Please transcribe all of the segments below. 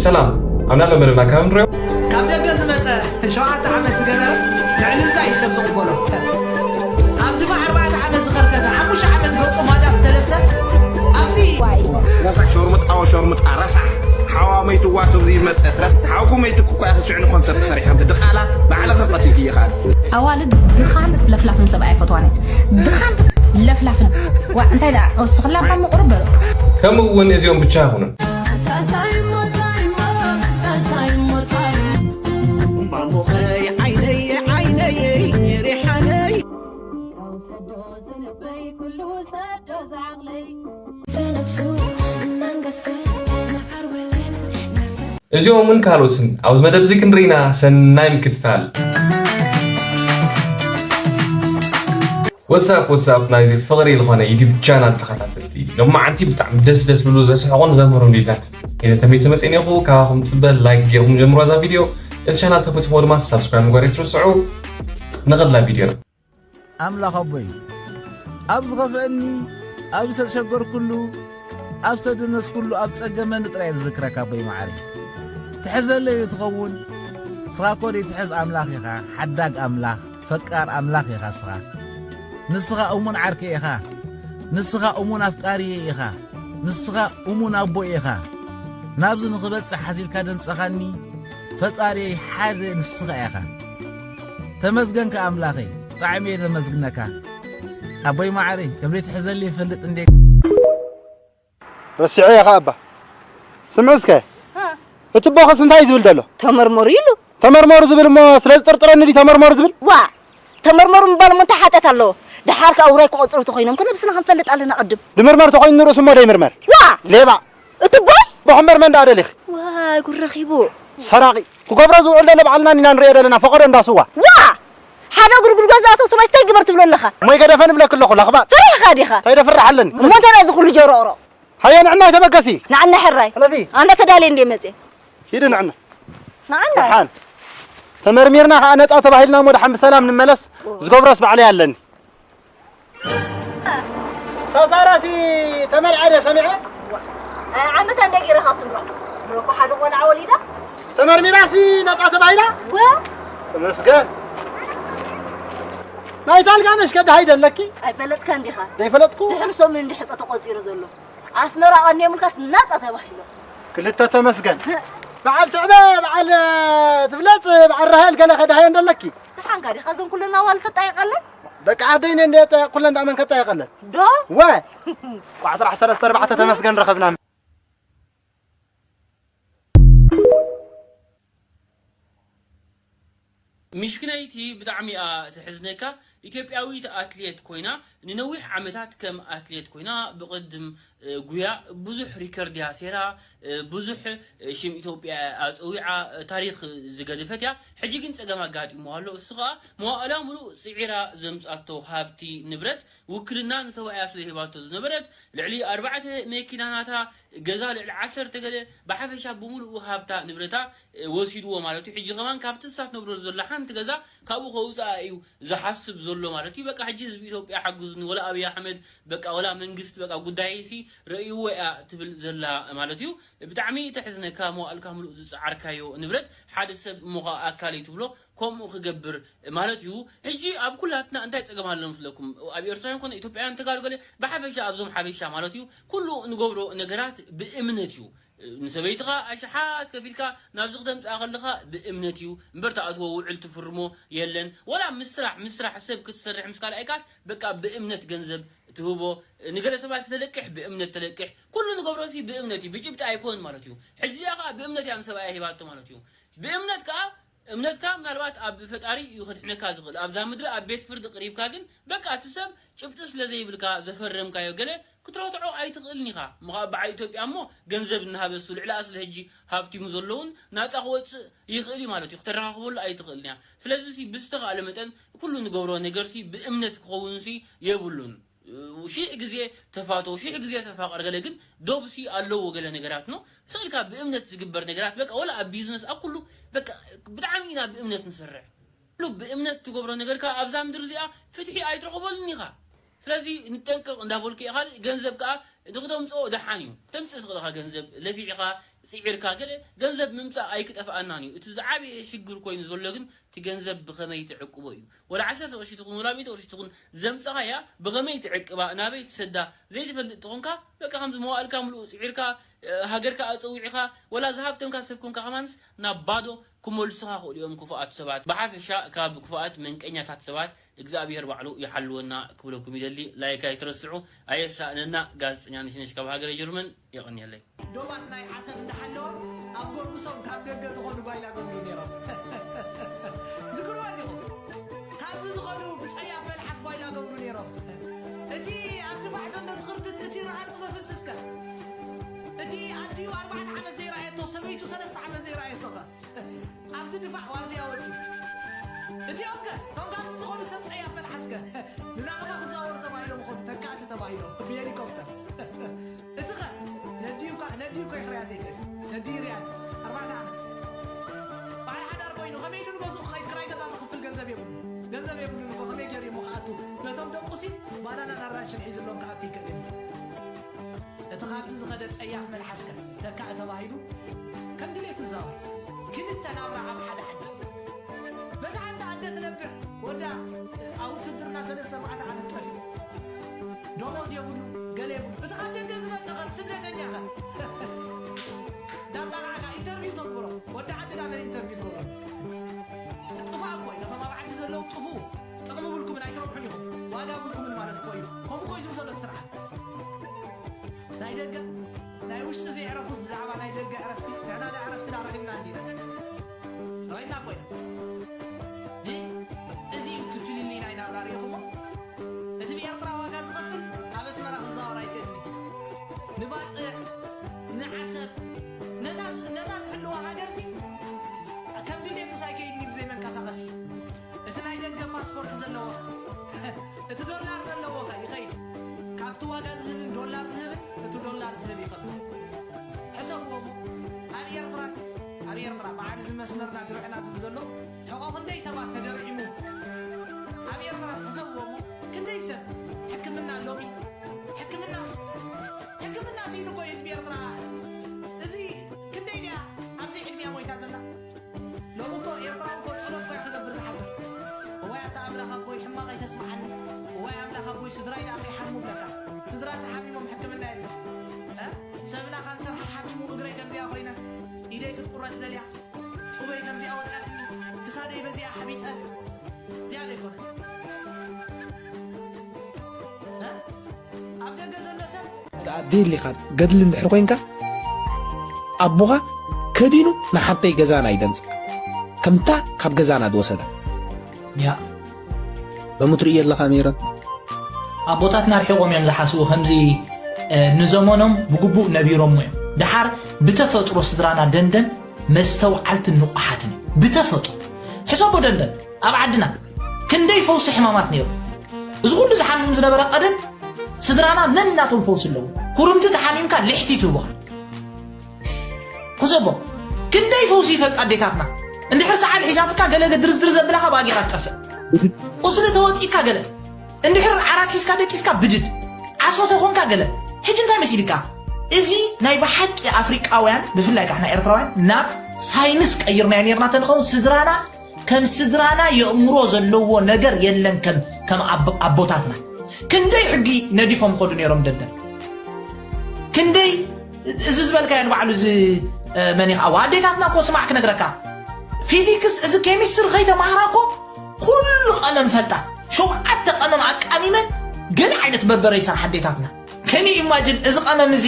ሰላም፣ ኣብ ናሎ መደብና ካብ ንሪኦ። ካብ ደገ ዝመፀ ሸውዓተ ዓመት ዝገበረ ንዕልልታ እዩ ሰብ ዝቕበሎ። ኣብ ድማ ኣርባዕተ ዓመት ዝኸርተተ ሓሙሽተ ዓመት ገፁ ማዳ ዝተለብሰ ኣብቲ ረሳሕ ሸርሙጣ ወሸርሙጣ ረሳሕ ሓዋ መይትዋ ሰብ ዝመፀት ረሳሕ ሓውኩ መይትኩ እኳ ኢኺ ሽዕኒ ኮንሰርት ሰሪሕክን ድቓላ ባዕልኺ ቀቲልኪ ኢኻ። ኣዋልድ ድኻን ለፍላፍን ሰብኣይ ኣይፈትዋን እየ። ድኻን ለፍላፍን ዋ እንታይ ደኣ ወስኽላ እኳ ምቑርብ በሉ። ከምኡ እውን እዚኦም ብቻ ኣይኹኑን። እዚኦም እውን ካልኦትን ኣብዚ መደብ እዚ ክንርኢና ሰናይ ምክትታል። ወትሳፕ ወትሳፕ ናይዚ ፍቕሪ ዝኾነ ዩቲብ ቻናል ተኸታተልቲ፣ ሎማዓንቲ ብጣዕሚ ደስ ደስ ብሉ ዘስሕቑን ዘምህሩን ቪድዮታት ሒዘ ተመይሰ መፅእን ኢኹ። ካባኹም ፅበ ላይክ ገይርኩም ጀምሮ እዛ ቪድዮ። እቲ ቻናል ተፈትሞ ድማ ሳብስክራይብ ምግባር ኣይትርስዑ። ንቐድላ ቪድዮና። ኣምላኽ ኣቦይ፣ ኣብ ዝኸፍአኒ፣ ኣብ ዝተሸገርኩሉ፣ ኣብ ዝተደነስኩሉ፣ ኣብ ጸገመኒ ጥራይ ዝዝክረካ ኣቦይ መዓረይ። ትሕዘለይ ትኸውን፣ ንስኻ እኮ ዘይትሕዝ ኣምላኽ ኢኻ፣ ሓዳግ ኣምላኽ፣ ፈቃር ኣምላኽ ኢኻ ንስኻ። ንስኻ እሙን ዓርከይ ኢኻ፣ ንስኻ እሙን ኣፍቃሪየይ ኢኻ፣ ንስኻ እሙን ኣቦይ ኢኻ። ናብዚ ንኽበጽሕ ሓዚልካ ደምጸኻኒ፣ ፈጣሪየይ ሓደ ንስኻ ኢኻ። ተመስገን ከኣ ኣምላኸይ፣ ብጣዕሚ እየ ዘመስግነካ ኣቦይ መዓረይ፣ ከም ዘይትሕዘሊ ይፈልጥ እንዴ። ረሲዐ እየ ከኣ እባ። ስምዒ እስከ፣ እቲ ቦኸስ እንታይ እዩ ዝብል ዘሎ? ተመርመሩ ኢሉ። ተመርመሩ ዝብል እሞ ስለ ዝጥርጥረኒ ድዩ ተመርመሩ ዝብል? ዋእ! ተመርመሩ ምባል እሞ እንታይ ሓጢኣት ኣለዎ? ደሓር ከኣ ውራይ ክቖጽሩ ተኾይኖም ከ ነብስና ክንፈልጥ ኣለና ቅድም። ድምርመር ተኾይኑ ንርእሱ እሞ ደይምርመር። ዋእ! ሌባ! እቲ ቦይ ብኽምበር መን ደኣ ደሊኺ? ዋይ ጉድ ረኺቡ። ሰራቒ። ክገብሮ ዝውዕል ዘሎ ባዕልና ኢና ንርእዮ ዘለና ፈቐዶ እንዳ ስዋ። ዋእ! ሓደ እግሩ ጉድጓድ ዝኣተወ ሰብኣይ እንታይ ግበር ትብሎ ኣለኻ? እሞ ይገደፈ ንብለኪ ኣለኹ ላኽባጥ። ፈሪሕኻ ዲኻ? እንታይ ደፍርሕ ኣለኒ? እሞ እንታይ እዚ ኩሉ ጀሮቕሮቕ? ሃየ ንዕናይ ተበገሲ። ንዓና ሕራይ። ስለዚ ኣነ ተዳልየ እንድየ መፅየ። ሂዲ ንዕና። ንዓና። ደሓን ተመርሚርና ከዓ ነፃ ተባሂልና እሞ ደሓን ብሰላም ንመለስ። ዝገብሮስ ባዕለይ ኣለኒ። ሳሳራሲ ተመርዓ ድየ ሰሚዐ? ዓመታ እንደ ገይረ ካብ ትምሮ ብረኩ ሓደ ቆልዓ ወሊዳ። ተመርሚራሲ ነፃ ተባሂላ? ወ ተመስገን። ናይ ታልጋነሽ ከዳሃይ ደለኪ? ኣይፈለጥካን ዲኻ? ዘይፈለጥኩ። ድሕሪ ሰሙን እንዲ ሕፀ ተቆፂሩ ዘሎ ኣስመራ ቀንዮምልካስ ናፃ ተባሂሎ። ክልተ ተመስገን። በዓል ትዕበ በዓል ትብለፅ በዓል ራሄል ገለ ከዳሃየ እንደለኪ። ደሓንካ ዲኻ እዞም ኩለን ኣዋልድ ተጣይቐለን? ደቂ ዓደይ እኔ እንደ ጠየቕ ኩለን ደኣ መን ከጣየቐለን? ዶ? ወ ቋዕ ስራሕ ሰለስተ ኣርባዕተ ተመስገን ረኸብና። ምሽክነይቲ ብጣዕሚ እያ ትሕዝነካ። ኢትዮጵያዊት ኣትሌት ኮይና ንነዊሕ ዓመታት ከም ኣትሌት ኮይና ብቕድም እ፣ ጉያ ብዙሕ ሪከርድ እያ ሴራ፣ እ፣ ብዙሕ እ፣ ሽም ኢትዮጵያ እያ ኣፀዊዓ፣ እ፣ ታሪክ ዝገደፈት እያ። ሕጂ ግን ፀገም ኣጋጢምዋ ኣሎ። እሱ ከዓ መዋእላ ሙሉእ ፅዒራ ዘምፃቶ ሃብቲ ንብረት ውክልና ንሰብኣያ ስለ ሂባቶ ዝነበረት ልዕሊ ኣርባዕተ መኪና ናታ ገዛ ልዕሊ ዓሰርተ ገለ ብሓፈሻ ብምሉኡ ሃብታ ንብረታ ወሲድዎ ማለት እዩ። ሕጂ ከማን ካብቲ ንሳ ትነብረሉ ዘላ ሓንቲ ገዛ ካብኡ ከውፅኣ እዩ ዝሓስብ ዘሎ ማለት እዩ። በቃ ሕጂ ህዝቢ ኢትዮጵያ ሓግዙኒ፣ ወላ ኣብይ ኣሕመድ በቃ ወላ መንግስቲ በቃ ጉዳየይሲ ረእይዎ እያ ትብል ዘላ ማለት እዩ። ብጣዕሚ ተሕዝነካ፣ መዋእልካ ምሉእ ዝፀዓርካዮ ንብረት ሓደ ሰብ እሞ ከዓ ኣካለይ ትብሎ ከምኡ ክገብር ማለት እዩ። ሕጂ ኣብ ኩላትና እንታይ ፀገም ኣሎ መስለኩም? ኣብ ኤርትራውያን ኮነ ኢትዮጵያውያን ተጋሩ ገለ ብሓፈሻ ኣብዞም ሓበሻ ማለት እዩ ኩሉ ንገብሮ ነገራት ብእምነት እዩ። ንሰበይትኻ ኣሽሓት ከፊልካ ናብዚ ክተምፅኣ ከለኻ ብእምነት እዩ እምበር ትኣትዎ ውዕል ትፍርሞ የለን። ወላ ምስ ስራሕ ምስ ስራሕ ሰብ ክትሰርሕ ምስ ካልኣይካስ በቃ ብእምነት ገንዘብ ትህቦ። ንገለ ሰባት ክተለቅሕ ብእምነት ተለቅሕ። ኩሉ ንገብሮ ሲ ብእምነት እዩ፣ ብጭብጢ ኣይኮን ማለት እዩ። ሕጂ እዚኣ ከዓ ብእምነት እያ ንሰብኣያ ሂባቶ ማለት እዩ። ብእምነት ከዓ እምነትካ ምናልባት ኣብ ፈጣሪ እዩ ከድሕነካ ዝኽእል። ኣብዛ ምድሪ ኣብ ቤት ፍርዲ ቅሪብካ ግን በቃ እቲ ሰብ ጭብጢ ስለ ዘይብልካ ዘፈረምካዮ ገለ ክትረትዖ ኣይትኽእልን ኢኻ። እሞ ከዓ በዓል ኢትዮጵያ እሞ ገንዘብ እናሃበሱ ልዕሊ ኣስሊ ሕጂ ሃብቲሙ ዘለውን ናፃ ክወፅእ ይኽእል እዩ ማለት እዩ። ክተረኻኽበሉ ኣይትኽእልን እያ። ስለዚ ሲ ብዝተኻእለ መጠን ኩሉ ንገብሮ ነገር ሲ ብእምነት ክኸውን ሲ የብሉን። ሺሕ ግዜ ተፋቶ ሺሕ ግዜ ተፋቀር ገለ ግን ዶብሲ ኣለዎ ገለ ነገራት ነው። ስእልካ ብእምነት ዝግበር ነገራት በቃ ወላ ኣብ ቢዝነስ ኣብ ኩሉ በቃ ብጣዕሚ ኢና ብእምነት ንሰርሕ። ኩሉ ብእምነት ትገብሮ ነገር ከኣ ኣብዛ ምድሪ እዚኣ ፍትሒ ኣይትረኽበሉን ኢኻ። ስለዚ ንጠንቀቕ እንዳበልኩ እየ። ካልእ ገንዘብ ከኣ እቲ ክተምፅኦ ደሓን እዩ። ክተምፅእ ትኽእል ኢኻ፣ ገንዘብ ለፊዕኻ፣ ፅዒርካ፣ ገለ ገንዘብ ምምፃእ ኣይክጠፍኣናን እዩ። እቲ ዝዓበየ ሽግር ኮይኑ ዘሎ ግን እቲ ገንዘብ ብኸመይ ትዕቅቦ እዩ። ወላ ዓሰርተ ቅርሺ ትኹን፣ ወላ ሚእቲ ቅርሺ ትኹን፣ ዘምፀኻያ ብኸመይ ትዕቅባ፣ ናበይ ትሰዳ ዘይትፈልጥ ተኾንካ፣ በቃ ከምዚ መዋእልካ ምሉእ ፅዒርካ፣ እ፣ ሃገርካ ኣፀዊዕኻ፣ ወላ ዝሃብተምካ ሰብ ኮንካ ከማንስ ናብ ባዶ ክመልሱኻ ክእሉ እዮም ክፉኣት ሰባት። ብሓፈሻ ካብ ክፉኣት መንቀኛታት ሰባት እግዚኣብሔር ባዕሉ ይሓልወና ክብለኩም ይደሊ። ላይክ ኣይትረስዑ፣ ኣየሳእነና። ጋዜጠኛ ነሽነሽ ካብ ሃገረ ጀርመን፣ የቐንየለይ። ዶባት ናይ ዓሰብ እንዳሓለዋ ኣብ ጎርጉሶም ካብ ደገ ዝኾኑ ጓይላ ገብሩ ነይሮም። ዝክርዋ ዲኹም? ካብዚ ዝኾኑ ብጸያፍ መልሓስ ጓይላ ገብሩ ነይሮም። እቲ ኣብ ድባዕ ዘሎ ዝኽርትት፣ እቲ ረሃጹ ዘፍስስከ፣ እቲ ኣዲኡ ኣርባዕተ ዓመት ዘይረኣየቶ፣ ሰበይቱ ሰለስተ ዓመት ዘይረኣየቶኸ፣ ኣብቲ ድፋዕ ዋርድያ ወጺኡ። እቲኦም ከ፣ እቶም ካብዚ ዝኾኑ ሰብ ጸያፍ መልሓስከ፣ ንናቕፋ ክዛወሩ ተባሂሎም ይኾኑ፣ ተካእቲ ተባሂሎም፣ ብሄሊኮፕተር። እቲ ኸ፣ ነዲኡ እኳ፣ ነዲኡ እኮ ይኽርያ ዘይክእል። ነዲኡ ይርያ ኣሎ። ኣርባዕተ ዓመት። በዓል ሓዳር ኮይኑ፣ ከመይ ኢሉ ንገዝኡ ክኸይድ፣ ክራይ ገዛ ዝኽፍል ገንዘብ የብሉን። ገንዘብ የብሉን እኮ፣ ከመይ ገይሩ እሞ ክኣቱ? ነቶም ደቁሲ ባናናን ኣራንሽን ሒዝሎም ክኣቱ ይክእል እዩ። እቲ ካብዚ ዝኸደ ጸያፍ መልሓስከ ተካእ ተባሂሉ ከም ድሌቱ ይዛወር። ክልተ ናብራ ኣብ ሓደ ዓዲ። በታ ሓንቲ ኣደ ትነብዕ፣ ወዳ ኣብ ውትድርና ሰለስተ ኣርባዕተ ዓመት ጠፊኡ። ደሞዝ የብሉ፣ ገለ የብሉ። እቲ ካብ ደገ ዝመጸ ኸ ስደተኛ ኸ? እንዳጣቃዕካ ኢንተርቪው ተግብሮ። ወዲ ዓድና መን ኢንተርቪው ክገብሮ? ጥፋእ እኮ እዩ። ነቶም ኣብ ዓዲ ዘለዉ ጥፉ፣ ጥቕሚ ብልኩምን ኣይትረብሑን ኢኹም። ዋጋ ብልኩምን ማለት እኮ እዩ። ከምኡ እኮ እዩ ዝብል ዘሎ እቲ ስርዓት። ናይ ደገ፣ ናይ ውሽጢ ዘየዕረፉስ ብዛዕባ ናይ ደገ ዕረፍቲ፣ ንሕና ዳ ዕረፍቲ ዳ ረኺብና እንዲና። ራይና ኮይና። ጂ፣ እዚ እዩ እቲ ፍልልይ ናይ ናብራ ርኢኹሞ? እቲ ብኤርትራ ዋጋ ዝኸፍል ኣብ ኣስመራ ክዛወር ኣይክእልን እዩ። ንባጽዕ፣ ንዓሰብ፣ ነታ ዝ-፣ ነታ ዝሕልዋ ሃገርሲ ከም ድሌቱ ሳይከይድኒ ብዘይ መንቀሳቐሲ። እቲ ናይ ደገ ፓስፖርት ዘለዎ፣ እቲ ዶላር ዘለዎ ኸ ይኸይድ? ካብቲ ዋጋ ዝህብን ዶላር ዝህብን እቲ ዶላር ዝህብ ይኸብር። ሕሰብዎ እሞ፣ ኣብ ኤርትራስ፣ ኣብ ኤርትራ በዓል እዚ መስመርና ድርዕና ዝብል ዘሎ ሕቖ ክንደይ ሰባት ተደርዒሙ? ኣብ ኤርትራስ ሕሰብዎ እሞ፣ ክንደይ ሰብ ሕክምና ሎሚ፣ ሕክምናስ፣ ሕክምናስ ኢሉ እኮ እዩ ህዝቢ ኤርትራ። እዚ ክንደይ ድያ ኣብዚ ዕድሚያ ሞይታ ዘላ? ሎሚ እኮ ኤርትራዊ እኮ ጸሎት እኮ እዩ ክገብር ዝሓድር። እዋይ ኣታ ኣምላኽ ኣቦይ ሕማቕ ኣይተስምዓኒ። እዋይ ኣምላኽ ኣቦይ ስድራይ ደኣ ከይሓሙ ብለካ። ስድራ ተሓሚሞም ሕክምና የለን። እ? ሰብና ካንሰር ሓሚሙ እግረይ ከምዚኣ ኮይና፣ ኢደይ ክትቁረጽ ደልያ፣ ጡበይ ከምዚኣ ወጻትኒ፣ ክሳደይ በዚኣ ሓቢጠ። እዚኣ ዶ ኣይኮነን? እ? ኣብ ደገ ዘሎ ሰብ ትኣዲ ኢኻ ገድሊ እንድሕር ኮይንካ፣ ኣቦኻ ከዲኑ ንሓብተይ ገዛና ይደምጻ፣ ከምታ ካብ ገዛና ዝወሰዳ። ያ። ሎሚ ትርእዮ ኣለኻ ሜሮን። ኣቦታትና ርሒቖም እዮም ዝሓስቡ፣ ከምዚ፣ እ፣ ንዘመኖም ብግቡእ ነቢሮሞ እዮም። ደሓር ብተፈጥሮ ስድራና ደንደን መስተውዓልትን ንቑሓትን እዮም። ብተፈጥሮ። ሕሰቦ ደንደን፣ ኣብ ዓድና ክንደይ ፈውሲ ሕማማት ነይሩ። እዚ ኩሉ ዝሓምም ዝነበረ ቀደም ስድራና ነናቶም ፈውሲ ኣለዎ። ኩርምቲ ተሓሚምካ ልሕቲ ትህቡኻ። ሕሰቦ፣ ክንደይ ፈውሲ ይፈልጣ ኣዴታትና። እንድሕር ሰዓል ሒዛትካ ገለ ድርዝድር ዘብላኻ ብኣጊኻ ትጠፍእ። ቁስሊ ተወጺእካ ገለ። እንድሕር ዓራት ሒዝካ ደቂስካ ብድድ። ዓሶ ተኾንካ ገለ። ሕጂ እንታይ መሲልካ? እዚ ናይ ብሓቂ ኣፍሪቃውያን፣ ብፍላይ ካሕና ኤርትራውያን፣ ናብ ሳይንስ ቀይርናዮ ነይርና ተንኸውን፣ ስድራና ከም ስድራና የእምሮ ዘለዎ ነገር የለን። ከም፣ ከም ኣቦ-፣ ኣቦታትና ክንደይ ሕጊ ነዲፎም ኸዱ ነይሮም ደንደን። ክንደይ እዚ ዝበልካዮ ንባዕሉ እዚ፣ እ፣ መን ኢኻ? ኣዋ፣ ኣዴታትና እኮ ስማዕ ክነግረካ። ፊዚክስ፣ እዚ ኬሚስትሪ ከይተማሃራ እኮ ኩሉ ቀመም ፈልጣ። ሸውዓተ ቀመም ኣቃሚመን ገለ ዓይነት በርበረ ይሰርሓ ኣዴታትና። ከኒ ኢማጅን እዚ ቀመም እዚ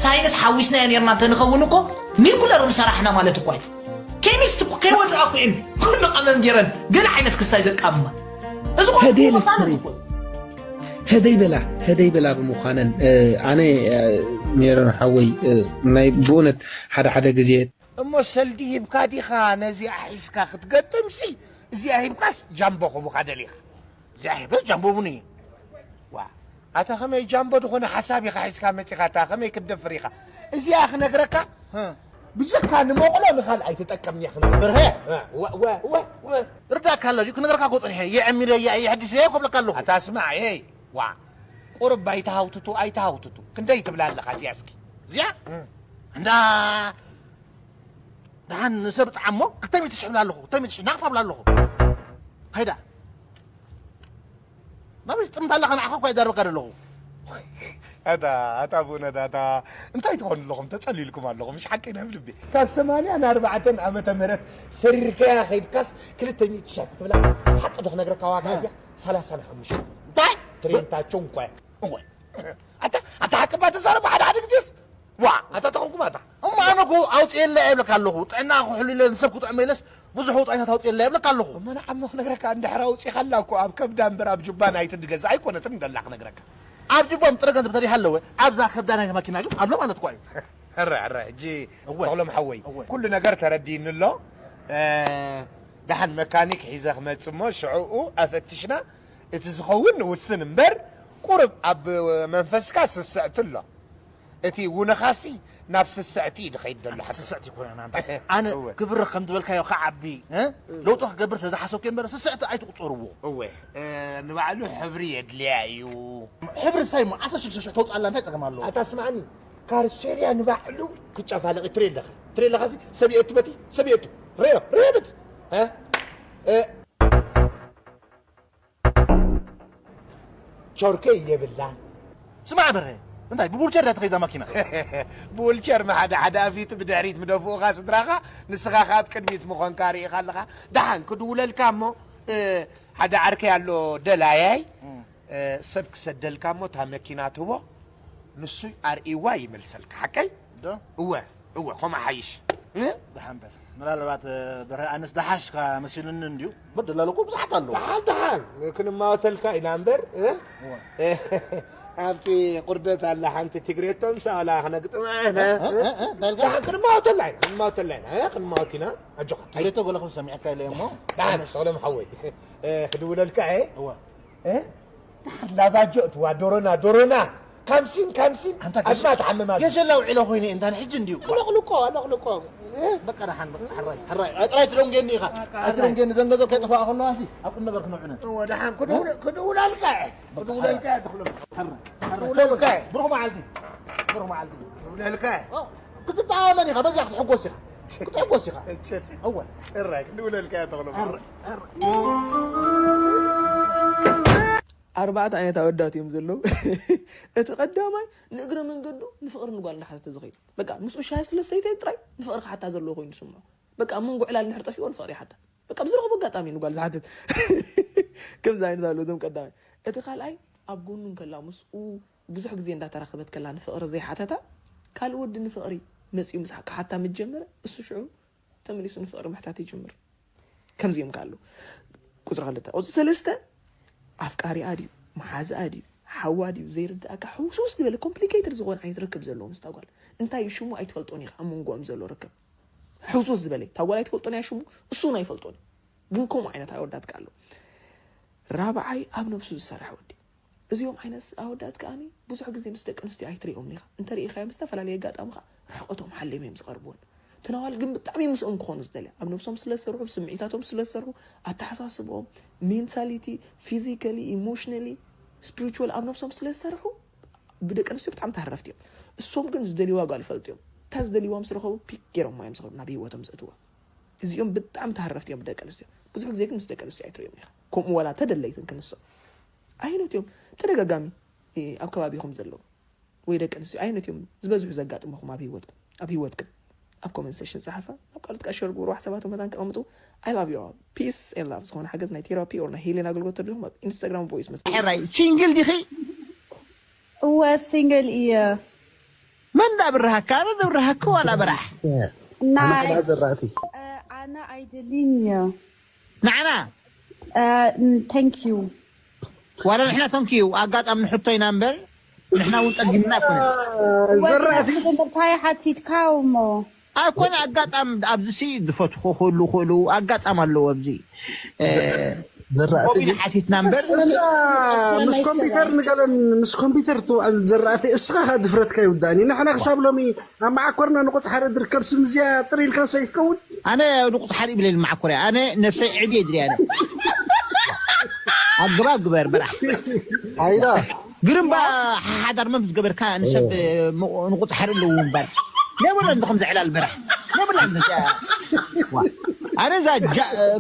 ሳይንስ ሓዊስናዮ ነይርና እንተንኸውን እኮ ኒኩለር ምሰራሕና ማለት እኮ እዩ። ኬሚስት እኮ ከይወድኣ እኮ እየን ኩሉ ቀመም ገይረን ገለ ዓይነት ክስታይ ዘቃምማ። እዚ እኮ ህደይ ታለንት ልትሪ። እኮ እዩ። ህደይ በላ፣ ህደይ በላ ብምዃነን፣ እ፣ ኣነ፣ እ፣ ሜሮን ሓወይ፣ እ፣ ናይ ብእውነት ሓደ ሓደ ግዜ እሞ ሰልዲ ሂብካ ዲኻ ነዚኣ ሒዝካ ክትገጥምሲ? እዚኣ ሂብካስ ጃምቦ ክቡካ ደሊኻ? እዚኣ ሂበስ ጃምቦ ቡን እዩ። ዋ፣ ኣታ ከመይ ጃምቦ ዝኾነ ሓሳብ ኢኻ ሒዝካ መጺኻ? ኣታ ከመይ ክትደፍር ኢኻ? እዚኣ ክነግረካ፣ ህ። ብጀካ ንመቕሎ ንኻልኣይ ትጠቀም እያ ክነግረካ። ብርሀ፣ እ። ወ-፣ ወ-፣ ወ-፣ ወ-፣ ርዳእካ ኣሎ ድዩ? ክነግረካ እኮ ጸኒሐ። የዕሚረ፣ የ-፣ የሐድስ እየ እኮ እብለካ ኣለኹ። ኣታ ስማዕ፣ ኤይ፣ ዋ። ቁርብ ኣይትሃውትቱ ኣይትሃውትቱ። ክንደይ ትብላ ኣለኻ እዚኣ እስኪ? እዚኣ እንዳ ደሓን ሰብ ጣዓሞ ክልተ ሚእቲ ሽሕ ብላ ኣለኹ። ክልተ ሚእቲ ሽሕ ናቕፋ ብላ ኣለኹ። ሃይዳ ናበይ ትጥምት ኣለኻ? ንዓኻ እኳ ይዛረበካ ዘለኹ። ኣታ ኣታ ብእውነት ኣታ እንታይ ትኾኑ ኣለኹም? ተጸሊልኩም ኣለኹም። ምሽ ሓቂ ናብ ልቢ። ካብ ሰማንያ ንኣርባዕተ ዓመተ ምህረት ሰሪርካያ ከይድካስ ክልተ ሚእቲ ሽሕ ክትብላ ሓቂ ዶ ክነግረካ ዋጋ እዚኣ ሰላሳ ንሓሙሽተ። እንታይ? ትሬንታቸው እንኳ እወ ኣታ ኣታ ሓቂ እባ ተዛረብ ሓደ ሓደ ግዜስ ዋ ኣታ ተኾንኩም ኣታ እሞ ኣነ እኮ ኣውፅኤላ የብለካ ኣለኹ። ጥዕና ክሕሉ ኢለ ንሰብ ክጥዕመ ኢለስ ብዙሕ ወፃኢታት ኣውፅኤላ የብለካ ኣለኹ። እሞ ንዓሞ ክነግረካ እንድሕር ኣውፂኻላ እኮ ኣብ ከብዳ እምበር ኣብ ጁባ ናይቲ ዝገዝእ ኣይኮነትን እንደላ ክነግረካ። ኣብ ጅቦም ጥረ ገንዘብ ተሪሃ ኣለወ ኣብዛ ከብዳ ናይቲ ማኪና ግን ኣሎ ማለት እኳ እዩ። ሕረ ሕረ ሕጂ እወ። ተኽሎም ሓወይ እወ። ኩሉ ነገር ተረዲእኒ ኣሎ። እ፣ ደሓን መካኒክ ሒዘ ክመጽእ እሞ ሽዕኡ ኣፈትሽና እቲ ዝኸውን ንውስን እምበር ቁሩብ ኣብ መንፈስካ ስስዕቲ ኣሎ። እቲ ውንኻሲ ናብ ስስዕቲ እዩ ዝኸይድ ዘሎ ሓቂ። ስስዕቲ ይኮነና ኣንታ። ኣነ እወ። ግብር ከም ዝበልካዮ ክዓቢ እ? ለውጢ ክገብር ስለ ዝሓሰብኩ እየ እምበር ስስዕቲ ኣይትቁፀርዎ። እወ። እ፣ ንባዕሉ ሕብሪ የድልያ እዩ። ሕብሪ ሳይ እሞ ዓሰርተ ሽዱሽተ ሽሕ ተውፅኣላ እንታይ ፀገም ኣለዎ? ኣታ ስማዕኒ ካርሴርያ ንባዕሉ ክጨፋለቕ ትርኢ ኣለኻ ትርኢ ኣለኻ ሲ ሰብየቱ በቲ ሰብየቱ ረዮ ረዮ በቲ እ? እ፣ ቾርከይ የብላን። ስማዕ በረ እንታይ ብቡልቸር ዳ ትኸይዛ ማኪና? ብውልቸር መሓደ ሓደ ኣፊቱ ብድሕሪት ምደፍኡኻ ስድራኻ ንስኻ ካብ ቅድሚት ምኾንካ ርኢኻ ኣለኻ። ደሓን ክድውለልካ እሞ እ፣ ሓደ ዓርከይ ኣሎ ደላያይ እ፣ ሰብ ክሰደልካ እሞ እታ መኪና ትህቦ ንሱ ኣርእይዋ ይመልሰልካ ሓቀይ? ዶ? እወ እወ ከምኡ ሓይሽ እ? ደሓን በል ምናልባት እ፣ ብረ ኣነስ ደሓሽካ መሲሉኒ እንድዩ። በደላሉ እኮ ብዙሓት ኣለዉ። ደሓን ደሓን ክንማወተልካ ኢና እምበር እ? እወ። ኣብቲ ቁርደት ኣላ ሓንቲ ትግሬቶም ሳላ ክነግጥማ ኢና እ? እ፣ እ፣ እንታይ ኢልካ? ደሓን ክንማወተላ ኢና ክንማወተላ ኢና እ? ክንማወት ኢና ኣጆኻ ትግሬቶ ገለ ከም ሰሚዕካ ኢለ እሞ ደሓን ሰሎም ሓወይ እ፣ ክድውለልካ እየ እወ። እ? ዳሓር ላባጆ እትዋ ዶሮና ዶሮና ካምሲን ካምሲን ኣንታ ኣስማ ተሓመማ ገሸላ ውዒለ ኮይነ እንታን ሕጂ እንዲዩ ኣለቕልቆ ኣለቕልቆ እ? በቃ ደሓን በቃ ሕራይ ሕራይ ኣጥራይ ትደንጌኒ ኢኻ ኣጥራይ ትደንጌኒ ዘንገዘ ከይጠፋ ከለዋ ሲ ኣብ ቁም ነገር ክነውዕነ እወ ደሓን ክድውል- ክድውላልካ እየ ክድውላልካ እየ ትኽሎ ሕራይ ሕራይ ክድውላልካ እየ ብሩኽ መዓልቲ ብሩኽ መዓልቲ ክድውላልካ እየ ክትተኣመን ኢኻ በዚኣ ክትሕጎስ ኢኻ ክትሕጎስ ኢኻ እወ እራይ ክድውለልካ እየ ተኽሎ ኣርባዕተ ዓይነት ኣወዳት እዮም ዘለዉ። እቲ ቀዳማይ ንእግረ መንገዱ ንፍቕሪ ንጓል እናሓተተ ዝኸይድ በቃ ምስኡ ሻሂ ስለ ሰይተ ጥራይ ንፍቕሪ ክሓታ ዘለዎ ኮይኑ ዝስምዖ በቃ ኣብ መንጎ ዕላል እንድሕር ጠፊእዎ ንፍቕሪ ይሓታ በቃ ብዝረኽቦ ኣጋጣሚ ንጓል ዝሓትት ከምዚ ዓይነት ኣሎ እዞም ቀዳማይ እቲ ካልኣይ ኣብ ጎኑ እንከላ ምስኡ ብዙሕ ግዜ እንዳተራኸበት ከላ ንፍቕሪ ዘይሓተታ ካልእ ወዲ ንፍቕሪ መፂኡ ምስ ክሓታ ምስ ጀመረ እሱ ሽዑ ተመሊሱ ንፍቕሪ ምሕታት ይጅምር። ከምዚኦም ከ ኣለዉ። ቁፅሪ ክልተ። ቁፅሪ ሰለስተ ኣፍቃሪኣ ድዩ መሓዝኣ ድዩ ሓዋ ድዩ ዘይርድኣካ ሕውስውስ ዝበለ ኮምፕሊኬትድ ዝኾነ ዓይነት ርክብ ዘለዎ ምስታ ጓል እንታይ እዩ ሽሙ ኣይትፈልጦን ኢኻ ኣብ መንጎኦም ዘሎ ርክብ ሕውስውስ ዝበለ እታ ጓል ኣይትፈልጦን እያ ሽሙ እሱ እውን ኣይፈልጦን እዩ ግን ከምኡ ዓይነት ኣወዳት ከ ኣለዉ ራብዓይ ኣብ ነብሱ ዝሰርሕ ወዲ እዚኦም ዓይነት ኣወዳት ከኣ ብዙሕ ግዜ ምስ ደቂ ኣንስትዮ ኣይትሪኦምን ኢኻ። እንተ ርኢኻዮም ብዝተፈላለየ ኣጋጣሚ ከኣ ርሕቐቶም ሓልዮም እዮም ዝቐርብወን። እተን ኣዋልድ ግን ብጣዕሚ ምስኦም ክኾኑ ዝደልያ። ኣብ ነብሶም ስለ ዝሰርሑ፣ ብስምዒታቶም ስለ ዝሰርሑ፣ ኣተሓሳስብኦም፣ ሜንታሊቲ፣ ፊዚካሊ፣ ኢሞሽናሊ፣ ስፒሪቹዋል ኣብ ነብሶም ስለ ዝሰርሑ ብደቂ ኣንስትዮ ብጣዕሚ ተሃረፍቲ እዮም። እሶም ግን ዝደልይዋ ጓል ይፈልጡ እዮም። እታ ዝደልይዋ ምስ ረኸቡ ፒክ ገይሮማ እዮም ዝኸዱ ናብ ህይወቶም ዘእትዋ። እዚኦም ብጣዕሚ ተሃረፍቲ እዮም ብደቂ ኣንስትዮ። ብዙሕ ግዜ ግን ምስ ደቂ ኣንስትዮ ኣይትርእዮም ኢኻ። ከምኡ ዋላ ተደለይትን ክንሶም። ኣየኖት እዮም ተደጋጋሚ ኣብ ከባቢኹም ዘለዉ ወይ ደቂ ኣንስትዮ ኣየኖት እዮም ዝበዝሑ ዘጋጥሙኹም ኣብ ህይወትኩም ኣብ ህይወትክን ኣብ ኮመንት ሴሽን ጸሓፋ ኣብ ቃሉት ቃሸር ግብሩ ሓሳባቶም መታን ከቐምጡ I love you all peace and love ዝኾነ ሓገዝ ናይ ቴራፒ or ናይ ሄሌን ኣገልግሎት ተድልኹም ኣብ ኢንስታግራም ቮይስ መስ ሕራይ ሲንግል ዲኺ እወ ሲንግል እየ መን ዳ ብርሃካ ኣነ ዳ ብርሃካ ዋላ ብራሕ ናይ ዘራእቲ ኣነ ኣይደልን እየ ንዓና thank you ዋላ ንሕና ተንክዩ ኣጋጣሚ ንሕቶ ኢና እምበር ንሕና እውን ጠጊምና ኣይኮነ እንታይ ሓቲትካ እሞ ኣይኮነ ኣጋጣሚ ኣብዚ ሲ ዝፈትኮ ክህሉ ክእሉ ኣጋጣሚ ኣለዎ ኣብዚ ዘራእቲ ኮቢን ሓቲትና እምበር እሳ ምስ ኮምፒተር ንገለን ምስ ኮምፒተር ትውዕል ዘራእቲ እስኻ ከ ድፍረትካ ይውዳእኒ ንሕና ክሳብ ሎሚ ኣብ መዓኮርና ንቁፅሓረ ድርከብ ስም እዚኣ ጥር ኢልካ ሰይትከውን ኣነ ንቁፅሓር ይብለኒ መዓኮርያ ኣነ ነብሰይ ዕብየ ድልያ ኣነ ኣገባብ ግበር በራሕ ኣይዳ ግርምባ ሓዳር መም ዝገበርካ ንሰብ ንቑፅሓር ኣለዉ እምበር ነብላ እንዶ ከምዚ ዕላል በራሕ ነብላ እንዶ ኣነ እዛ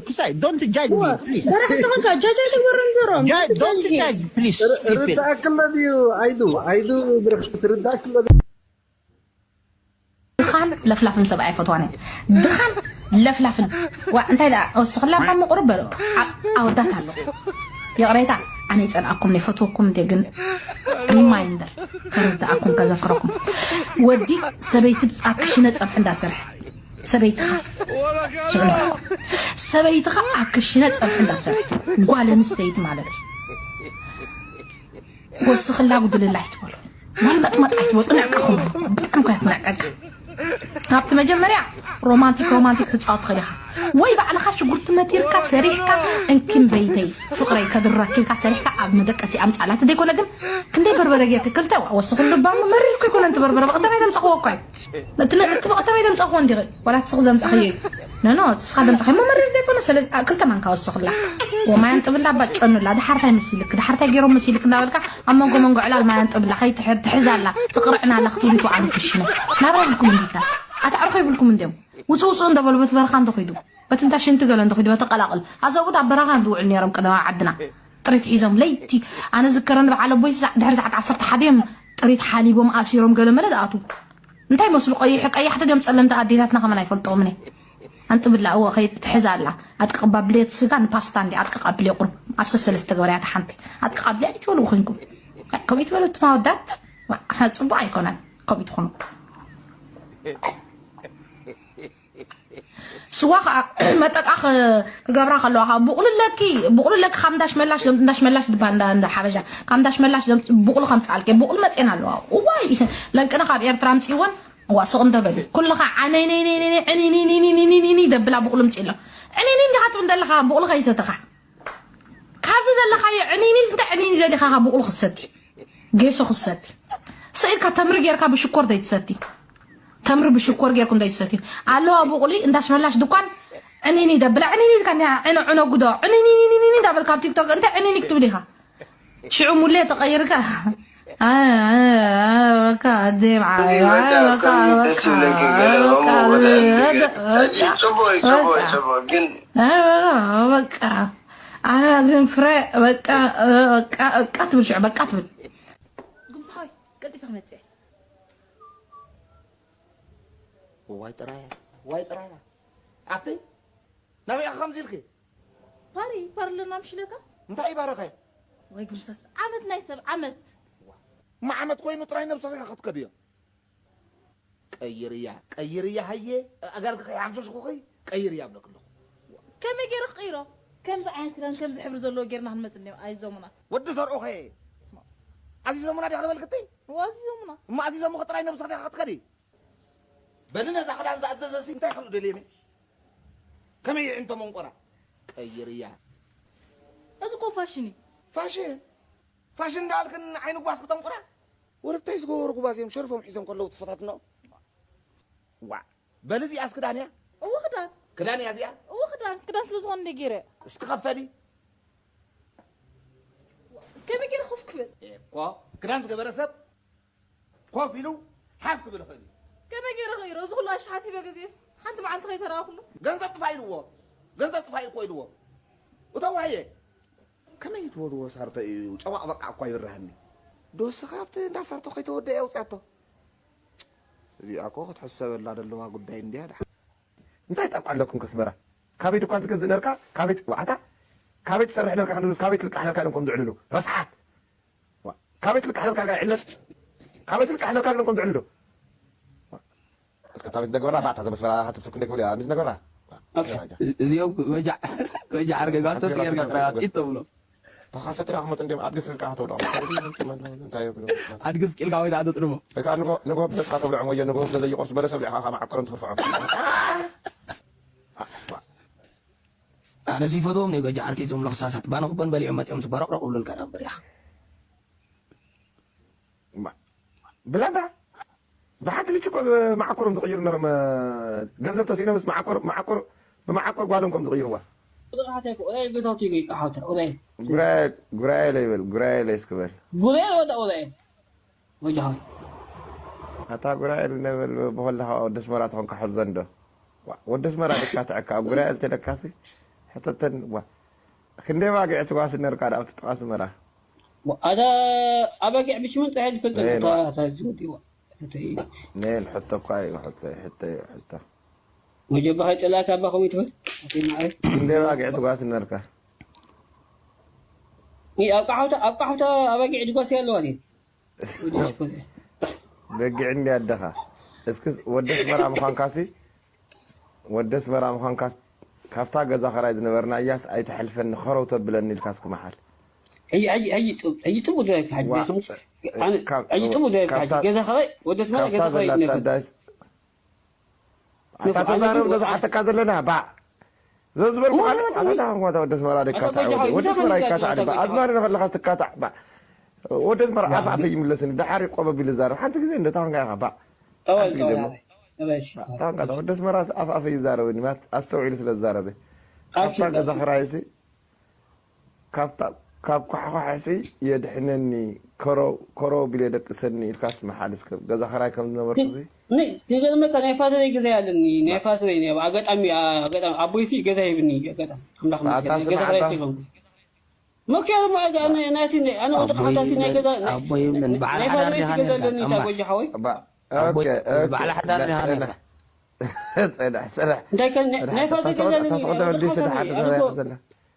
ክሳይ don't judge me please በራሕ ዝኾንካ ጃጃ ኣይትግበሮም ዘሮም don't judge please ርዳእክሎ ድዩ ኣይዱ ኣይዱ ብርክ ርዳእክሎ ድዩ ድኻን ለፍላፍን ሰብ ኣይፈትዋን እየ። ድኻን ለፍላፍን ዋ እንታይ ደኣ ወስኽላ እኳ ምቑርብ በሎ ኣወዳት ኣሎ ይቕሬታ ኣነ ይፀልኣኩም ይፈትወኩም እንደ ግን reminder ከረድኣኩም ከዘክረኩም ወዲ ሰበይቲ ኣብ ክሽነ ፀብሒ እንዳሰርሐ ሰበይትኻ ስምዑ ሰበይትኻ ኣብ ክሽነ ፀብሒ እንዳሰርሐ ጓል ኣንስተይቲ ማለት እዩ ወስኽላ ጉድልላ ኣይትበሉ ጓል መጥመጥ ኣይትበሉ ንዕቅኹም ብጣዕሚ እኳ ትንዕቀቅ ኣብቲ መጀመርያ ሮማንቲክ ሮማንቲክ ትፃወት ትኽእል ኢኻ ወይ ባዕልኻ ሽጉርቲ መቲርካ ሰሪሕካ እንኪም በይተይ ፍቕረይ ከድረኪልካ ሰሪሕካ ኣብ መደቀሲ ኣምፃላት ዘይኮነ ግን ክንደይ በርበረ ጌርክ ክልተ ወስኽሉ ባሞ መሪርኩ ይኮነንቲ በርበረ በቐደማይ ተምፀኽዎ እኳ እዩ እቲ በቐደማይ ተምፀኽዎ እንዲ ዋላ ትስኽ ዘምፀኽዮ እዩ ኖኖ ትስኻ ዘምፀኽሞ መሪር ዘይኮነ ስለዚ ክልተ ማንካ ወስኽላ ወማያን ጥብላ ባጨኑላ ድሓርታይ መሲልክ ድሓርታይ ገይሮም መሲልክ እንዳበልካ ኣብ መንጎ መንጎ ዕላል ማያን ጥብላ ከይትሕዝ ኣላ ትቕርዕና ኣላ ክትብሉ ይትውዓሉ ክሽነ ናብራ ይብልኩም እንዲታ ኣታ ዕርኾ ይብልኩም እንዲዮም ውፅእ ውፅእ እንደበሉ በቲ በረኻ እንተኺዱ በቲ እንታ ሽንቲ ገለ እንተኺዱ በቲ ቀላቕል ኣዘብኡት ኣብ በረኻ እንድውዕል ነይሮም ቀደማ ዓድና ጥሪት ሒዞም ለይቲ ኣነ ዝከረኒ በዓል ኣቦይ ድሕሪ ሰዓት ዓሰርተ ሓደ እዮም ጥሪት ሓሊቦም ኣሲሮም ገለ መለ ዝኣትዉ እንታይ መስሉ ቀይሕ ቀያሕቲ ድዮም ፀለምቲ ኣዴታትና ከመን ኣይፈልጥኦምን ኣንጥብላ እወ ከይትሕዝ ኣላ ኣጥቂ ቀባብልዮ እቲ ስጋ ንፓስታ እንዲ ኣጥቂ ቀብልዮ ቁርብ ኣብ ሰሰለስተ ገበርያ እታ ሓንቲ ኣጥቂ ቀብልያ ኣይትበልዎ ኮይንኩም ከምኡ ይትበሉ እትም ኣወዳት ጽቡቅ ኣይኮነን ከምኡ ትኹኑ ስዋ ከዓ መጠቃ ክገብራ ከለዋ ከዓ ቡቁልለኪ ቡቁልለኪ ካብ እንዳሽ መላሽ እንዳሽ መላሽ ዝበሃል እንዳ ሓበሻ ካብ እንዳሽ መላሽ ቡቁሉ ከምፅኣልኪ ቡቁሉ መፅኤን ኣለዋ እዋይ ለንቅነ ካብ ኤርትራ ምፅእወን እዋ ስቕ እንተበሊ ኩልኻ ዓነይነይነይነይነይኒ ደብላ ብቑሉ ምፂ ኣሎ ዕኒኒ እንዲኻ ትብል ዘለኻ ብቑሉ ከይሰተኻ ካብዚ ዘለኻዮ ዕኒኒ እንተ ዕኒኒ ደሊኻ ብቑሉ ክሰቲ ጌሶ ክሰቲ ስኢልካ ተምሪ ጌርካ ብሽኮር ዘይትሰቲ ተምሪ ብሽኮር ጌርኩም ዘይትሰቲ ኣለዋ ብቑሊ እንዳስመላሽ ድኳን ዕኒኒ ደብላ ዕኒኒ ኢልካ እንዲኻ ዕነ ዕነ ጉዶ ዕኒኒ እንዳበልካ ኣብ ቲክቶክ እንተ ዕኒኒ ክትብል ኢኻ ሽዑ ሙሌ ተቐይርካ በቃ ኣዴ ደስ ይብለኪ ገለ ከምኡ ወላ ጽቡቅ እዩ ጽቡቅ እዩ ጽቡቅ ግን በቃ ኣነ ግን ፍረ በቃ በቃ በቃ ትብል ሽዑ በቃ ትብል ጉምስሖይ ቀልጢፈ ክመፅእ ዋይ ጥራያ ዋይ ጥራያ ኣቲ ናበይ ኢኻ ከምዚ ኢልኪ ፓሪ ፓርለና ምሽለካ እንታይ ይባረኸ ወይ ግምሰስ ዓመት ናይ ሰብ ዓመት እማ ዓመት ኮይኑ ጥራይ ነብሰኺ ኢኻ ክትከድዮ ቀይርያ ቀይርያ ሃየ ኣጋርኪ ከይሓምሸሽኹኺ ቀይርያ ብለክ ኣለኹ ከመይ ገይረ ክቅይሮ ከምዚ ዓይነት ክዳን ከምዚ ሕብሪ ዘለዎ ጌርና ክንመፅ እኒኦ ኣይዞሙና ወዲ ዘርኦኸ ኣዚዞሙና ዲኻ ዝበልክቲ ወዚዞሙና እማ ኣዚዞሙኺ ጥራይ ነብስኺ ኢኻ ክትከዲ በሊ ነዛ ክዳን ዝኣዘዘ ሲ እንታይ ክርኢ ደልየ ከመይ ይዕንቶ መንቆራ ቀይርያ እዚ እኮ ፋሽን እዩ ፋሽን ፋሽን እንዳልክን ዓይኒ ጓስ ክተንቁራ ወረብታይ ዝገበሩ ጉባዝ እዮም ሸርፎም ሒዞም ከለዉ ትፈታትኖ ዋ በሊ እዚኣስ ክዳን እያ እወ ክዳን ክዳን እያ እዚኣ እወ ክዳን ክዳን ስለ ዝኾነ እንደ ገይረ እስኪ ከፈሊ ከመይ ገይረ ኮፍ ክብል እኮ ክዳን ዝገበረ ሰብ ኮፍ ኢሉ ሓፍ ክብል ይኽእል እዩ ከመይ ገይረ ክኢሮ እዚ ኩሉ ኣሽሓት ሂበ ገዜስ ሓንቲ መዓልቲ ከይተረኣኹሉ ገንዘብ ጥፋ ኢልዎ ገንዘብ ጥፋ እኮ ኢልዎ እተዋየ ከመይ ትበልዎ ሳርተ እዩ ጨማቕ በቃ እኳ ይብርሃኒ ዶስኻ ኣብቲ እንዳ ሳርተ ከይተወደ እያ ውፅያቶ እዚኣ እኮ ክትሕሰበላ ዘለዋ ጉዳይ እንድያ ድሓ እንታይ ጠቋ ኣለኩም ከስመራ ካበይ ድኳን ትገዝእ ነርካ ካበይ ዋዕታ ካበይ ትሰርሕ ነርካ ክንብሉስ ካበይ ትልቃሕ ነርካ ኢሎም ከም ዝዕልሉ ረስሓት ካበይ ትልቃሕ ነርካ ጋር ዕለት ካበይ ትልቃሕ ነርካ ኢሎም ከም ዝዕልሉ እስከ ታሪክ ነገርና ባታ ዘመስመራ ክትብትክ እንደክብል ያ ምስ ነገርና እዚኦም ጎጃ ጎጃ ዓርገ ጋሰት ጌርካ ጥራይ ኣጽይት ተብሎ ተኻሰት ራሕመት እንዲም ኣዲስ ልቃ ተብሎ እንታይ ይብሉ ኣድግስ ቂልካ ወይ ደኣ ተጥልሞ እካ ንጎ ንጎ ብተስፋ ተብሎ ወዮ ንጎ ስለዘይቆርስ በለሰብ ሊኻ ማዕከሮም ትርፍዖም ኣነ ሲፈትዎም ናይ ጎጃ ዓርከይ ዝብሉ ክሳሳት ባነ ክቦን በሊዖም መፂኦም ዝበረቕረቕ ብሉልካ ዳም በሪኻ ብላዳ ብሓንቲ ልጅ እኮ መዓኮሮም ዝቕይሩ ነሮም ገንዘብ ተሲኖምስ መዓኮር መዓኮር ብመዓኮር ጓሎም ከም ዝቕይርዋ ቁጥሪ ሓተይ እኮ ኡራኤል ገዛውቲ ይገይቃ ሓውታ ኡራኤል። ጉራኤል ጉራኤል ይበል ጉራኤል እስክበል ጉራኤል ወዳ ኡራኤል ወጃሃይ ኣታ ጉራኤል ነብል ብኸለኻ ወዲ ኣስመራ ትኾንካ ሕዘን ዶ? ዋ፣ ወዲ ኣስመራ ድካ ትዕካ ኣብ ጉራኤል ተለካሲ ሕተተን ዋ ክንደይ ባግዕ ትጓስ ነርካ ዳ ኣብቲ ጥቃ ኣስመራ ኣታ ኣበጊዕ ብሽምን ጥራይ ዝፈልጥ ኔል ነታ ዋ- እታ ዝወዲ ዋ እተይ ኔል ሕቶ እኳ እዩ ሕቶ ሕቶ እዩ ሕቶ መጀባ ከይጨላካ ኣባ ከምኡ ትብል ኣቲ ማዓይ ክንደይ ባግዕ ትጓስ ነርካ ኣብ ቃሕውታ ኣብ ቃሕውታ ኣበጊዕ ድጓስ ኣለዋ ድዩ ወዲ ሽኮር በጊዕ እንዲ ኣደኻ እስኪ ወዲ ኣስመራ ምዃንካሲ ወዲ ኣስመራ ምዃንካስ ካብታ ገዛ ኸራይ ዝነበርና እያስ ኣይተሕልፈኒ ኸረው ተብለኒ ኢልካ እስኪ መሓል ሕጂ ሕጂ ሕጂ ጥብ- ሕጂ ጥቡቅ ዘረብካ ሕጂ ዋ- ዘይኮነስ ኣነ ካብ- ሕጂ ጥቡቅ ዘረብካ ሕጂ ካብታ- ገዛ ኸራይ ወዲ ኣስመራ ካብታ ገዛ ኸራይ ዘላታ ነበር ዳይስ ኣታ ንፉዓት ተዛረብ ንፉዓት ነዝሓተካ ዘለና ባ ዘዝበልኩ እሞ ሓደ ኣታ ኣታ ታንኳ ወደ ኣስመራ ኣታ ደካታዕ ጎጆ ሓወይ ወደ ምሳኻ ኣስመራ ንዛረብ ይካታዕ ኣታ ድባ ጎጆ ኣዝማሪ ሓወይ ነኸለኻ ትካታዕ ባ ወደ ኣስመራ ኣፍ ኣፈ ይምለስኒ ድሓር ይቆበብ ኢሉ ዛረብ ሓንቲ ግዜ እንደ ታንኳ ኢኻ ባ ተወል ሓንቲ ግዜ ተወል እሞ ኣበይ ተበል እሺ ታንኳ ወደ ኣስመራ ኣፍ ኣፈ ይዛረበኒ ማት ኣስተውዒሉ ስለ ዝዛረበ ኣብሽር ካብታ ገዛ ኸራይሲ ካብታ ካብ ኳሕኳሕሲ የድሕነኒ ከሮ ከሮ ቢለ ደቅሰኒ ኢልካስ መሓል እስከ ገዛ ኸራይ ከም ዝነበርኩ ዚ ን- ዝገርመካ ናይ ፋዘረይ ገዛ ኣለኒ ናይ ፋዘረይ ናይ ኣጋጣሚ ኣጋጣሚ ኣቦይሲ ገዛ ሂብኒ ኣጋጣሚ ኣምላኽ መስገን ኣታ ናይ ገዛ ስማዕ ክራይ ኣታ ሲሎም መኪያ ድማ ናይቲ ናይ ገዛ ኣቦይ ይብለን ኣቦይ ይብለን በዓል ሓዳር ዲኻ ነርካ ጎጃ ሓወይ ኣቦይ በዓል ሓዳር ዲኻ ነርካ ፅንሕ ፅንሕ እንታይ ከ ናይ ፋዘር ገዛ ኣለኒ ታስቆደ ወዲ ስለ ሓደ ዘላ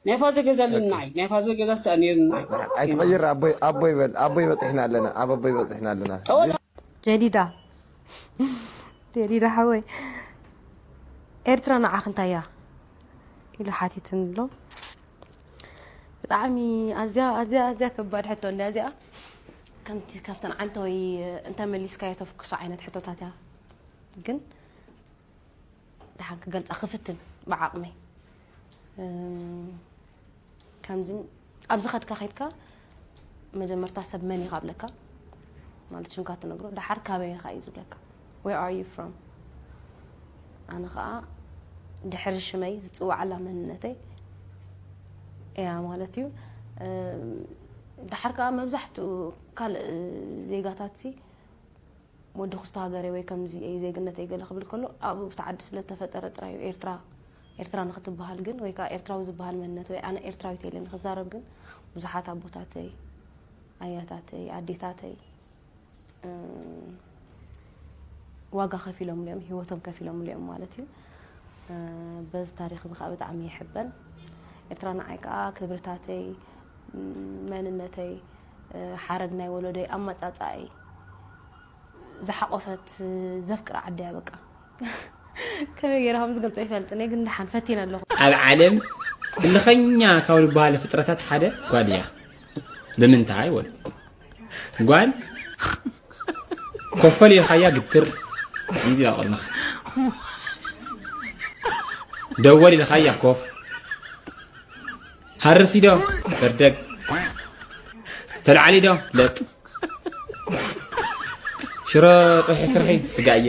ናይ ፋዘር ገዛ ኣለኒ ንዓይ ናይ ፋዘር ገዛ ስኣ ነይሩ ንዓይ ኣይትቐይር ኣቦይ ኣቦይ በል ኣቦይ በፂሕና ኣለና ኣብ ኣቦይ በፂሕና ኣለና ተወላ ጀዲዳ ጀዲዳ ሓወይ ኤርትራ ንዓኽ እንታይ እያ ኢሉ ሓቲትን ኣሎ። ብጣዕሚ ኣዝያ ኣዝያ ኣዝያ ከባድ ሕቶ እንድያ እዚኣ። ከምቲ ካብተን ዓንተወይ እንተመሊስካዮ ተፍክሶ ዓይነት ሕቶታት እያ። ግን ደሓን ክገልፃ ክፍትን ብዓቕመይ። እም፣ ከምዚ ኣብ ዝኸድካ ከድካ መጀመርታ ሰብ መን ኢኻ ብለካ ማለት ሽምካ ትነግሮ ደሓር ካበይ ኢኻ እዩ ዝብለካ where are you from ኣነ ከዓ ድሕሪ ሽመይ ዝፅዋዓላ መንነተይ እያ ማለት እዩ ደሓር ከዓ መብዛሕትኡ ካልእ ዜጋታት ሲ ወዲ ክስቶ ሃገረይ ወይ ከምዚ እየ ዜግነተይ ገለ ክብል ከሎ ኣብኡ ብቲ ዓዲ ስለ ተፈጠረ ጥራይ እዩ ኤርትራ ኤርትራ ንክትበሃል ግን ወይ ከዓ ኤርትራዊ ዝበሃል መንነት ወይ ኣነ ኤርትራዊት እየ ኢለ ንክዛረብ ግን ብዙሓት ኣቦታተይ ኣያታተይ ኣዴታተይ ዋጋ ከፊሎምሉ እዮም ሂወቶም ከፊሎምሉ እዮም ማለት እዩ በዚ ታሪክ እዚ ከዓ ብጣዕሚ ይሕበን ኤርትራ ንዓይ ከዓ ክብርታተይ መንነተይ ሓረግ ናይ ወለዶይ ኣመፃፃኣይ ዝሓቆፈት ዘፍቅራ ዓዲ እያ በቃ ከመይ ገይረ ከም ዝገልፆ ይፈልጥን እየ ግን ደሓን ፈቲነ ኣለኹ ኣብ ዓለም እልኸኛ ካብ ዝበሃሉ ፍጥረታት ሓደ ጓል እያ ብምንታይ ወል ጓል ኮፈል ኢልካያ ግትር እንዲ ኣቐልናኻ ደወል ኢልካያ ኮፍ ሃርሲ ዶ በርደግ ተልዓሊ ዶ ለጥ ሽሮ ፀብሒ ስርሒ ስጋ እየ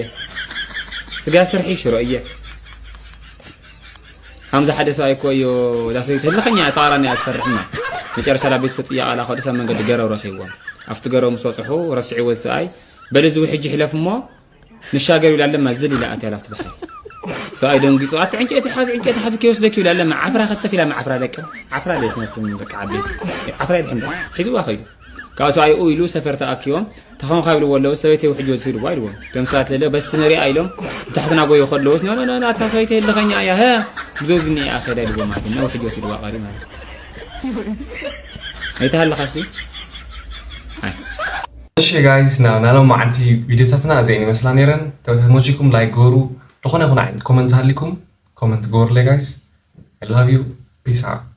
ስጋ ስርሒ ሽሮ እየ ከምዚ ሓደ ሰብኣይ እኮ እዩ እዛ ሰበይቲ ህልኸኛ ተቃራኒ እያ ዝፈርሕና መጨረሻ ናብ ቤተሰብ ጥያቃ ላኸዱ ሰብ መንገዲ ገረብ ረኺብዎም ኣብቲ ገረብ ምስ በፅሑ ረስዕዎ ሰብኣይ በል እዚ ውሕጅ ይሕለፍ እሞ ንሻገር ይብላ ኣለማ ዝል ኢላ ኣትያ ላፍቲ ባሕሪ ሰብኣይ ደንጊፁ ኣቲ ዕንጨይቲ ሓዚ ዕንጨይቲ ሓዚ ከይወስደኪ ይብላ ኣለማ ዓፍራ ከተፍ ኢላ ዓፍራ ደቂ ዓፍራ ደቂ ነቶም ደቂ ዓበይቲ ዓፍራ ይድሕን ሒዝዋ ከይዱ ካብ ሰብኣይኡ ኢሉ ሰፈር ተኣኪቦም ተኸምካ ይብልዎ ኣለዉ ሰበይተይ ውሕጅ ወሲድዋ ኢልዎም እቶም ሰባት ለለ በስቲ ንሪኣ ኢሎም ንታሕትና ጎዩ ከለውስ ኖ ኖ ኖ ኣታ ሰበይተይ ልኸኛ እያ ሀ ብዙ ዝኒ እያ ከዳ ኢልዎም ማለት እና ውሕጅ ወሲድዋ ቀሪ ማለት ኣይተሃለኻሲ እሺ ጋይስ ና ናሎም መዓልቲ ቪዲዮታትና እዚአን ይመስላ ነይረን ተመችኩም ላይክ ግበሩ ዝኾነ ይኹን ዓይነት ኮመንት ሃሊኩም ኮመንት ግበሩለይ ጋይስ I love you peace out